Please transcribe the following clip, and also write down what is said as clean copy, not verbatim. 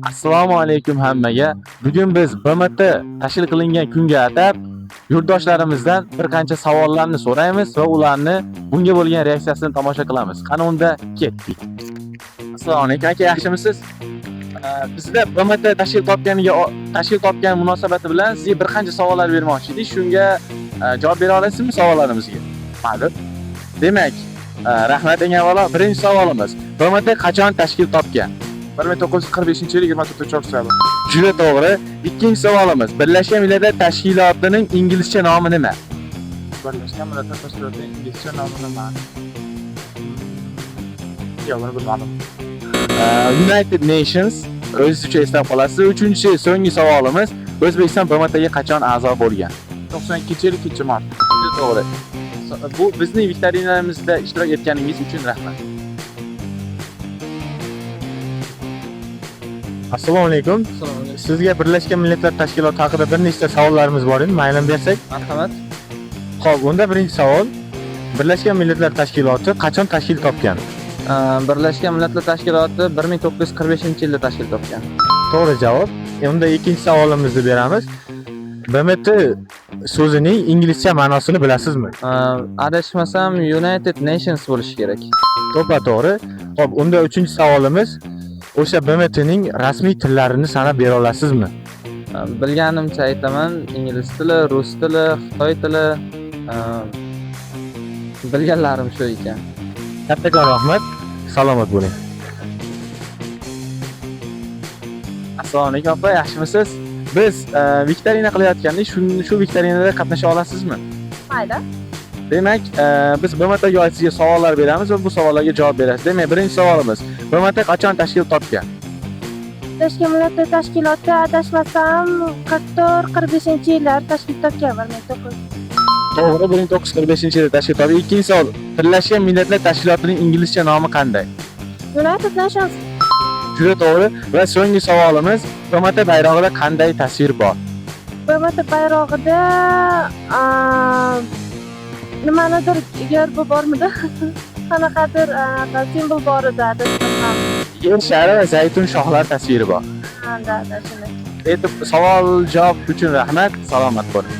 Assalomu alaykum hammaga. Bugun biz BMT tashkil qilingan kunga atab yurtdoshlarimizdan bir qancha savollarni so'raymiz va ularni bunga bo'lgan reaksiyasini tomosha qilamiz. Qani unda ketdik. Assalomu alaykum aka, yaxshimisiz? Bizda BMT tashkil topgan munosabati bilan sizga bir qancha savollar bermoqchi edik. Shunga javob bera olasizmi savollarimizga? Mayli. Demak, rahmat eng avvalo birinchi savolimiz. BMT qachon tashkil topgan? 1945 yil 24 oktyabr. Juda to'g'ri. Ikkinchi savolimiz. Birlashgan Millatlar Tashkilotining inglizcha nomi nima? Birlashgan Millatlar Tashkilotining inglizcha nomi nima? Yo'q, buni bilmadim. United Nations, o'zingiz uchun eslab qolasiz. Uchinchi, so'nggi savolimiz. O'zbekiston BMTga qachon a'zo bo'lgan? 92 yil 2 mart. Juda to'g'ri. Bu bizning viktorinamizda ishtirok etganingiz uchun rahmat. Assalomu alaykum. Sizga Birlashgan Millatlar Tashkiloti haqida bir nechta savollarimiz bor edi. Maylimi bersak? Marhamat. Xo'p, unda birinchi savol. Birlashgan Millatlar Tashkiloti qachon tashkil topgan? Birlashgan Millatlar Tashkiloti 1945 yilda tashkil topgan. To'g'ri javob. Unda ikkinchi savolimizni beramiz. BMT so'zining inglizcha ma'nosini bilasizmi? Adashmasam, United Nations bo'lishi kerak. To'ppa to'g'ri. Xo'p, unda uchinchi savolimiz. O'sha BMTning rasmiy tillarini sanab bera olasizmi? Bilganimcha aytaman, ingliz tili, rus tili, xitoy tili, bilganlarim shu ekan. Kattakon rahmat. Salomat bo'ling. Assalomu alaykum opa, yaxshimisiz? Biz viktorina qilayotgandik. Shu viktorinada qatnasha olasizmi? Mayli. Demak, biz BMTga oid sizga savollar beramiz va bu savollarga javob berasiz. Demak, birinchi savolimiz. BMT qachon tashkil topgan? Birlashgan Millatlar Tashkiloti, adashmasam, 44-45 yillar tashkil topgan, 1900. To'g'ri, 1945 yilda tashkil topgan. Ikkinchi savol. Birlashgan Millatlar Tashkilotining inglizcha nomi qanday? United Nations. Juda to'g'ri. Va so'nggi savolimiz. BMT bayrog'ida qanday tasvir bor? BMT bayrog'ida nimanidir gerbi bormidi? Qanaqadir simvol bor edi, adashmasam. Yer shari va zaytun shoxlari tasviri bor. Ha, да, shunday. Aytib, savol javob uchun rahmat. Salomat bo'ling.